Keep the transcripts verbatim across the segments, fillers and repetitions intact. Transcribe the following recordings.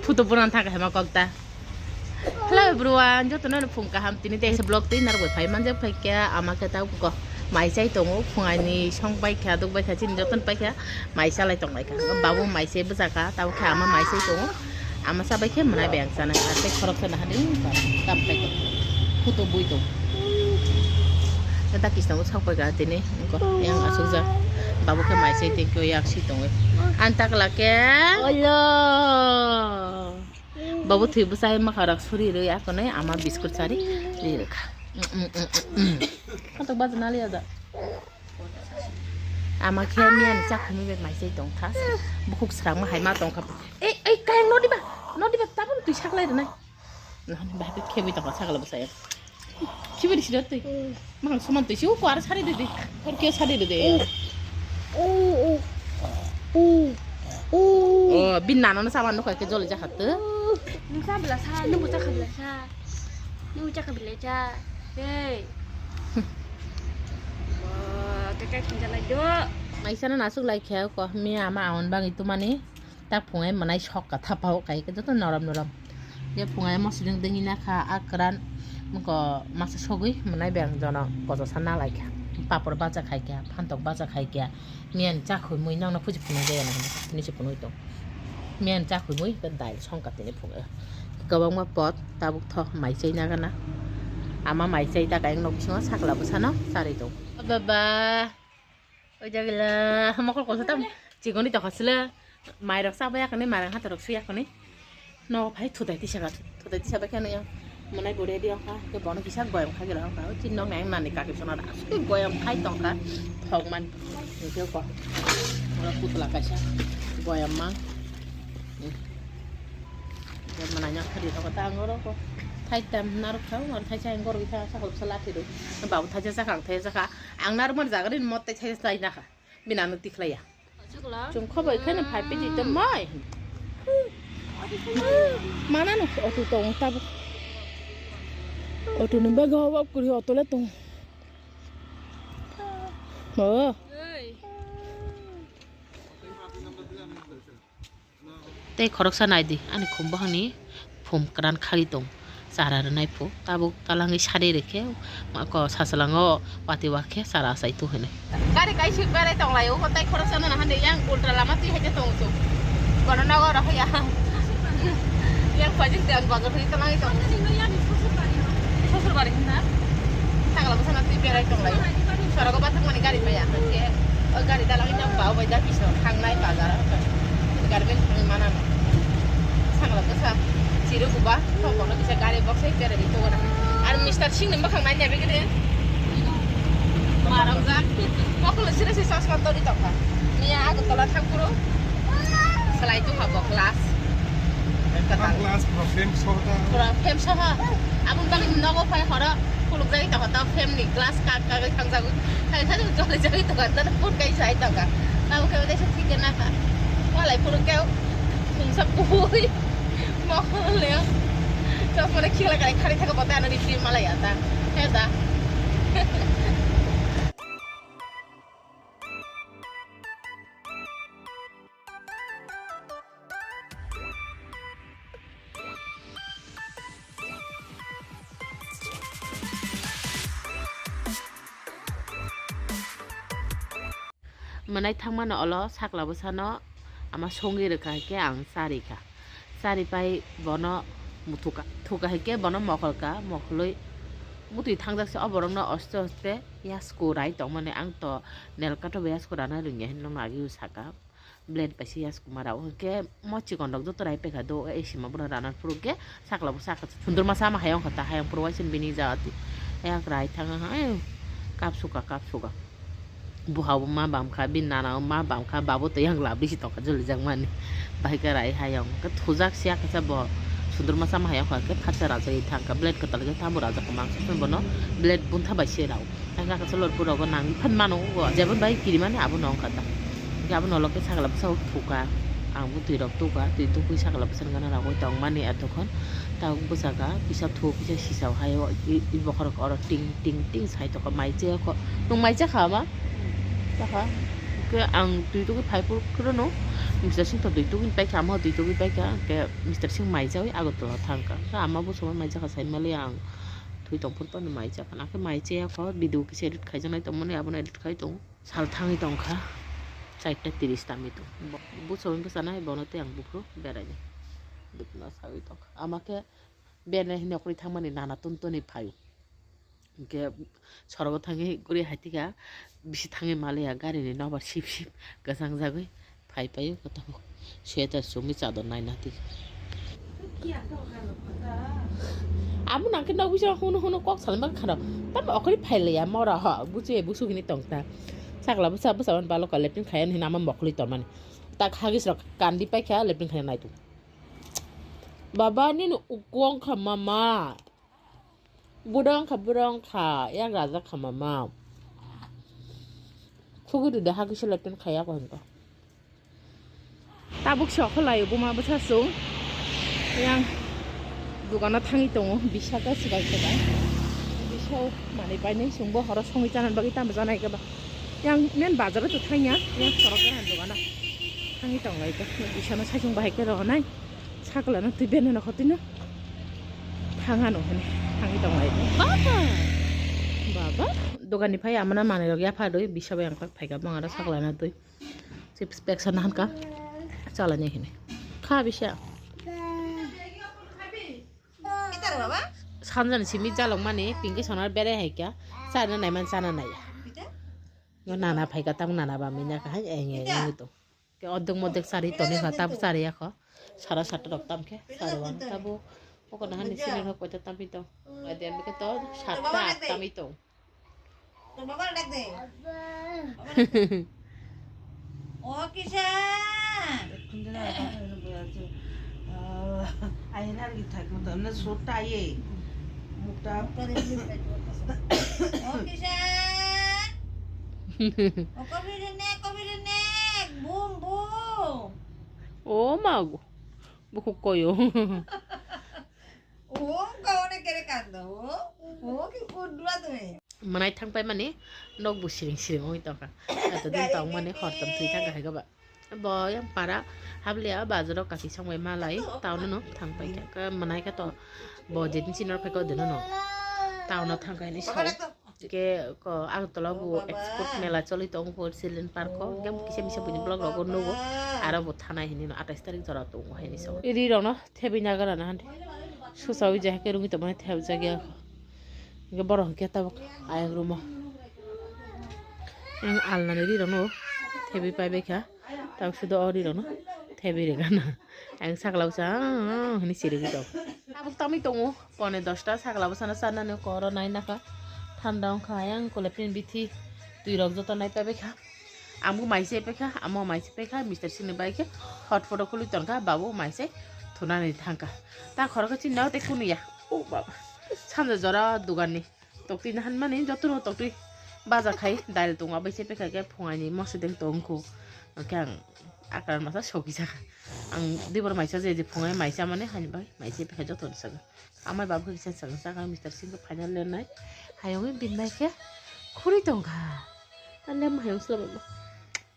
Photo buran thang kahima kok ta. Hello everyone, joto no phung kaham, tini tei vlog tei narwk bai phai manjak phai kya ama khe ta ko mai chai tongo, phung aini song bai kha, duk bai kha, chini joto no pai kha, mai chalai tong lai kha. Babu mai chai bwsa kha, tabo khe ama mai chai tongo, ama cha bai khe mwnai bai ang chana kha, tei khorok sa nahani tam khai tong, photo bui tong. Kata kisna o sok pai kha tini, ko yang asuk ja, babu khe mai chai tei kyo yak si tongo, ang takla khe. Olo. Babu thwi bwsai mwkha rok suri rwi akonwi ama biscuit sari ri rwkha. Katok bajana liya da. Ama khe miyan chakhumui bai mai chai tong tha. Bukhuk swkang ma hai ma tong kha. Ei, ei, kayang nodi ba? Nodi ba tabun twi saklai rwnai. Nahani bahai khe khebui tong kha sakla bwsai. Khibi risi dot twi. Mahang soman twi si uko aro sari de de. Tor khe sari de de. Oh, bin nana na saman nokha khe joli jakha to. Nung sa bela sa, nung bucha kha bela sa. Nung bucha kha bela cha. Hey. Wah, kaka kinja lai do. Maisa na nasuk lai khe ko mi ama aon bang itu mani. Tak phungai mwnai sok ka thapa o kai khe joto norom norom. Je phungai mosodeng dengina kha a kwran moko masa sogwi mwnai beng jono kojosa na lai kha. Papor bacha khai kha, phantok bacha khai kha. Miyan chakhwi mui nangno phuji phunuk jaya nang hinwi se phunuk tong. Miyan chakhwi mui khe dail song ka tini phungai. Kwbangma pot tabuk tho mai chai nagana. Ama mai chai ta kayang nok bisingo sakla bwsano charwi tong. Baba. Oi jagila mokol kolsa tam chikoni tokha sila. Mairok chabai yakani, mairok hatorok sui yakani. No phai thutai tisa ga, thutai tisa bai kheno yang. Manai bore di ongkha, ke bono kisa goyam kha gila ongkha. Oi chin nok nang nani kaki sona da. Asuk goyam khai tongkha. Thok man. Ke ko. Ora putla kaisa. Goyam mang. Manai nya khari tokha ta angoro ko. Thai tam narok kha, ngor thai sai angoro kisa sakol sala thiru. Babu thai sa kang thai sa kha. Ang narwkmani jaga rini mot tai sai sai nakha. Bini ano tikhlaiya. Chwng khobo khe no phai piji to mai. Mana no auto tong tabuk. Auto ni bag hobak kuri auto le tong. Oh. Tei khoroksa nai di, ani khum bohani phum kwran khagwi tong, chara rwnai phu, tabuk talangwi sari rwkhe, mako sasalango watwi wakhe chara achai tu hinwi. Gari kaisa berai tong lai o, tei khoroksa no nahande yang ultra lama twi hai khe tong chu. Bono nogo rohor ya. Yang pajik dan bagar hoi talangwi tong. Sosur bari hinna. Thangla bwsano twi berai tong lai o. Sorogo bathang mani gari maya. Hwnkhe o gari dalangwi nang ba o bai da kisa thangnai bazar o. Gari ben thangwi mana no. Thangla bwsa chiri kuba thok kono kisa gari box hai berai di togona. Ar Mister Singh ni bwkhang nai nai begede. Marok jak. Mokolo sire si chosma tori tokha. Miya Agartala thang phuru. Salai tokha bo glass. Ang glass problem soda. Pura fem soha. Aboni bagwi nogo phai horo khulukjagwi tongkha, tamo family glass kak kagwi thangjagwi. Khai khai jole jagwi tongkha, tamo phone kai sai tongkha. Tamo khe ude se thik na kha. Walai phuru khe khungsa bui. Mohole. Chosma le khikla kai khari thaka bota ano ripri malaya ta. He da. Mwnai thangmano olo sakla bwsano ama songwi rwkha, hinkhe ang charikha. Charipai bono muthukha, thukha hinkhe bono mokolkha, mokolwi bwtwi thangjak se o borokno oste oste yasku rai tongmani. Ang to nail cut o bo yasku rana rwngya hinwi nokno agio saka. Blade bai se yasku ma rao. Hinkhe mo chikon rok joto rai paikha do, A C ma bono rana phuru khe sakla bo sakha. Sundurma sama hai wngkha ta, hayung phuru waisa bini jaga twi. Yak rai thang ha, eh, kap suka, kap suka. Buha bo ma bam kha, bini nana bo ma bam kha, babo to yang lab bisi tong kha, joli jak mani. Bahai khe rai hayung. Khe thujak siya khe bo sundurma sama hayung kha, khe phatsa rajagwi thang kha, blade kwtal khe tamo rajak kha, mangsa bono blade buntha bai se rao. Ang kaka cholor pura go nang phan mano go, jebon bai kirimani abo nong kata. Hinkhe abo nolok khe sakla bwsao thuka. Ang bo twi rok tuka, twi tukui sakla bwsani gana ragwi tong mani atokhon. Tabuk bwsaka kisa thu kisa sisao hai o i, i bokhorok oro ting ting ting sai tongkha mai chaya kho. Nwng mai chakha ma? Chakha. Hinkhe ang twi tukui phai phuru kheno Mister Singh to dui tugui paikha, amo dui tugui paikha, hwnkhe Mister Singh mai chawi Agartala thangkha. Khe ama bo somoi mai chakha, sai mali ang thwi tongphuru tongni mai chakha. Nakhe mai chaya kho, video kisa edit khaijaknai tongmani, abono edit khai tongo. Sal thangwi tongkha, charta tiris tangwi tongo. Bo, bo somoi bwchanai, bono tei ang buphuru berainai. Dukno sawi tongkha. Ama khe bene hinwi okhorwi thangmani nana tun tuni phaio. Hwnkhe sorogo thangwi guri hai tikha, bisi thangwi maliya garini nobar sip sip kwchang jagwi phai paio khe tabuk sweater chumui chadon naina tik. Abo nangkhe nok bisa hunu hunu kok salma kharo. Tamo okhorwi phai laiya mora ho, buchi busu hini tongta. Sakla bwsa bwsa man balo ka lepin khaya hini ama mokli tongmani. Tak hagis rok kandi paikha lepin khaya naitu. Baba nini ukong kha mama. Burong kha, burong kha, yang raja kha mama. Khugui rida ha kisa lepin khaya ko hinto. Tabuk se okholai buma bwsa sung. Yang dogano thangwi tongo, bisa khe swbai swbai. Bisa mani painai sungbo horo songwi chana bagwi tamo janai khe ba. Yang men bazaro to thangya, yang sorok gana dogano thangwi tonglai khe. Bisano saisung bahai khe rohonai. Sakla no twi bene no khotino. Thangano hini. Thangwi tonglai. Baba. Baba. Dogani phai amana manwi rok yapha doi, bisa bai ang phai kha bang aro sakla no twi. Chips pack sana hanka. Chalani hini. Kha bisa. Sanjani simi jalok mani, pinki sonar bere hai kya. Sana nai man sana nai. Ngo nana phai kha tam nana ba minya kha hai eng eng to. Ke odok modok sari toni kha tam sari ya kho. Sara satra rok tam khe. Sari wan tabu. Oko nahani sini kha koita tam ito. Ade ami khe to satta atta mi to. Toh baba dak de. Baba dak de. O kisa. Aina lagi thak mo tamne sota ye. Mukta. O kisa. O kopi rene, kopi rene. Bum bum. O mago. Buku koyo. O kaone kere kando. O ki kudra tumi. Manai thang pai mani nok bu siring siring oi tongkha. Ato din tong mani hortom thui thang hai gaba. Bo yang para habliya bazaro kati songbai malai taono no thang pai kha. Manai kha to bo jedin sinor phai ko dino no. Taono thang kai ni so. Ke ko Agartala bu export mela choli tong ko children park ko. Yang kisa misa bini blog rogo nugo. Aro bo thanai hini no atais tarik jora tongo hini so. Iri rono Thebi naga rana handi. Susawi je hake rungi tongmani thebjak ya. Hingke borok hingke tabuk ayang room o. Yang alnani ri rano thebi pai bai kha. Tabuk sudo o ri rano thebi ri gana. Yang sakla bwsa hini siri ri tong. Tabuk tamui tongo pone dosta sakla bwsano charnani koro nai nakha. Thanda wngkha yang kole pin bithi twi rok joto nai pai bai kha. Ang bo mai se pekha, amo mai se pekha, Mister Singh ni bai khe hot photo khulwi tongkha, babu mai se thunani thangkha. Ta khoro khe chini nok tei kunu ya. O baba. Sanja jora dugan ni toktwi nahan mani joto no toktwi baja khai dail tongo, abai se pekha khe phungai ni moso deng tongkhu. Hwnkhe ang akran masa soki sakha. Ang dibor mai sa je je phungai mai sa mani hani bai mai se pekha joto ni saka. Amai babu khe kisa chwng chakha Mister Singh khe final lenai. Hayungwi binbai khe khuri tongkha. Lem hayung swlaibo.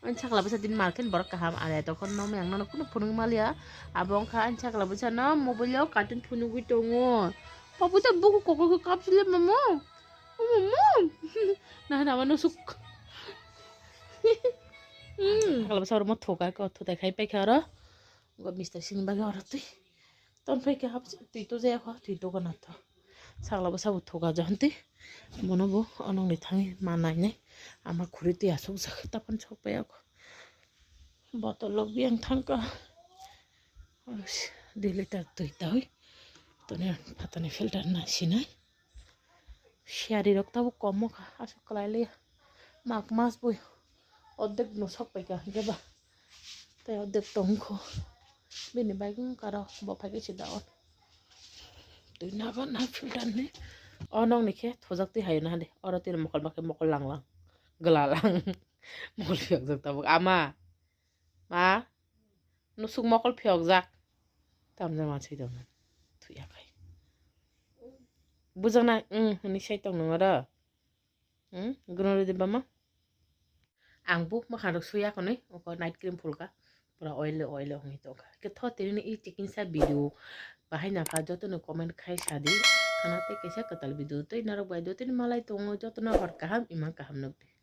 Ani sakla bwsa din market borok kaham are tokon no yang nono kunu phunuk maliya. Abo wngkha ani sakla bwsa no mobile o cartoon phunugwi tongo. Papu ta buku kokol khe kapsile mamo. O mamo. Nah nah mano suk. Hmm. Sakla bwsa oro mo thoka ko thotai khai paikha oro. Go Mister Singh bagwi oro twi. Ton phai khe hap twi to jaya kho, twi to gana to. Sakla bwsa bo thoga jahon twi. Bono bo onong ni thangwi ma nai nai. Ama khuri twi asuk jak tapon sok pai ako. Botol lok bi ang thang ka. Dui liter twi tawi. Toni phatani filter na sinai. Siyari rok tabuk kom wngkha, aswk kwlai liya. Mak mas bui ordek no sok paikha, hwnkhe ba tei ordek tongkho. Bini bagwi wngkha aro bo phaikhe se daon. Twi nago na filter ni. O nokni khe thojak twi haino hande. Oro twi mokol bakhe mokol lang lang. Gwla lang. Mokol phiyokjak tabuk. Ama. Ma. Nusuk mokol phiyokjak. Tamjak mansai tongmani. Thuya khai. Bujak na, mm, hwnwi sai tong nung oro. Hmm, gwnang rwdi bama. Ang bo mwkhang rok suya khwnwi, oko night cream phulka. Pura oile oile wngwi tongkha. Khe tho tini i chicken sa video bahai nakha, jotono comment khai sadi. Khana tei kaisa kwtal video tei narok bai do tini malai tongo, jotono hor kaham imang kaham nukdi.